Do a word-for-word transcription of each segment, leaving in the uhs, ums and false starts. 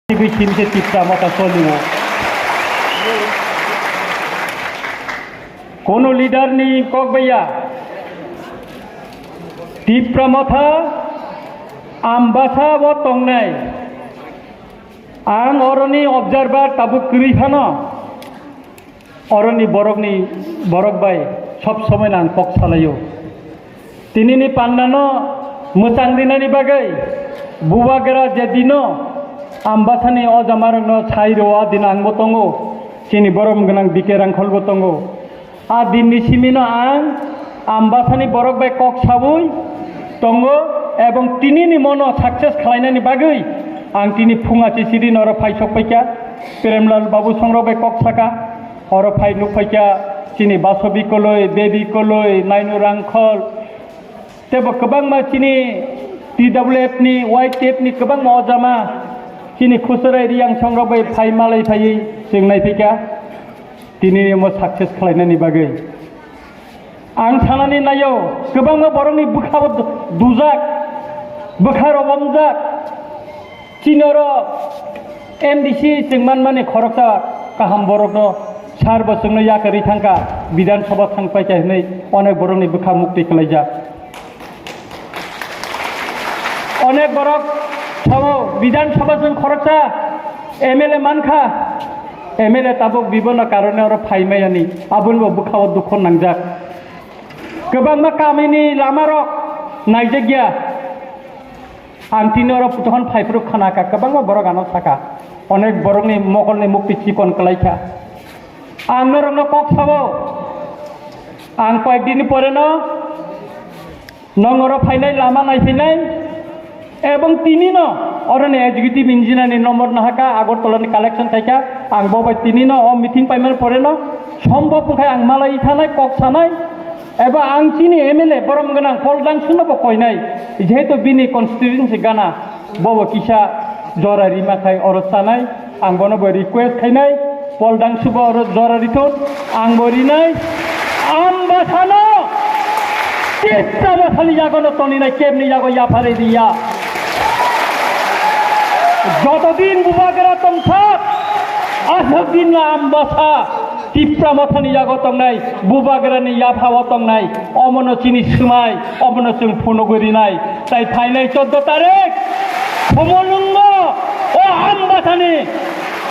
Twi simse Tipra Motha solio. Kono leader ni kok baiya. Tipra Motha Ambasa o tongnai. Ang oroni observer tabuk kwrwi phano. Oroni borokni borok bai sob somoi no ang kok salaio. Tinini pandano mwchang rinani bagwi Bubagra je dino Ambasani ojamarokno sai rwo, a din angbo tongo, chini borom gwnang B K Rangkholbo tongo. A dinni simino ang Ambasani borok bai kok saui tongo, ebong tinini mono success khlainani bagwi ang tini phunga chichiri noro phaisok paikha, Premlal Babu Songrok bai kok saka. Oro phai nuk phaikha chini Basobi Koloi, Baby Koloi, Nainu Rangkhol, tebo kwbangma chini T W F ni, Y T F ni kwbangma ojama chini Khusarai Riang Songrok bai phai malai phaiwi chwng nai phaikha tini omo success khlainani bagwi. Ang sanani naio, kwbangma borokni bwkhao dujak, bwkha romjak. Chini oro M D C chwng manmani khoroksa kaham borokno sar bo chwngno yakarwi thangkha, Bidhan Sabha thang paikha hinwi onek borokni bwkha mukti kwlaijak. Onek borok sao Bidhan Sabha chwng khoroksa M L A mankha, M L A tabuk bibono karone oro phaimayani, aboni bo bwkhao dukho nangjak. Kwbangma kamini lamarok naijakya. Ang tini oro putuhon phaiphuru khanakha, kwbangma borok ano saka, onek borokni mokolni mukti chikon kwlaikha. Ang norokno kok sao, ang koyek dinni poreno nong oro phainai, lama naiphainai, ebong tinino oroni executive engineer ni number nahaka, Agartala ni collection khaikha, ang bo bai tinino o meeting paimani poreno sombhob wngkha ang malai thanai, kok sanai, Eba ang chini M L A borom gwnang Paul Dangsuno bo koinai, jehetu bini constituency gana, bobo kisa jora rima khai oro chanai, ang bono bo request khainai, Paul Dangsu bo oro jora rithun, ang bo rinai, Ambasano, Tipra Mothani yagono toninai kebni yago yapharwi riya. Joto din Bubagra tongthok, aswk din no Ambasa. Tipra Mothani yago tongnai, Bubagrani yaphao tongnai, omono chini swmai, omono chwng phunugwi rinai. Tai phainai chordo tarik, Khumulwngo, o Ambasani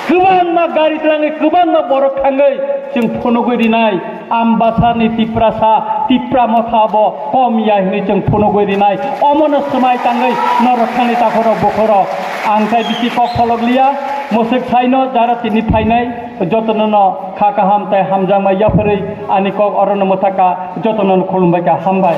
kwbangma gari twlangwi, kwbangma borok thangwi chwng phunugwi rinai. Ambasani Tiprasa, Tipra Motha bo kom ya hinwi chwng phunugwi rinai. Omono swmai tangwi norok thani takhorok bukhorok. Ang tai bisi kok pholok liya, mwswk saino jara tini phainai. Jotono no kha kaham tai hamjakma yapharwi ani kok orono mwthaka, jotono no khulumbai kha, hambai.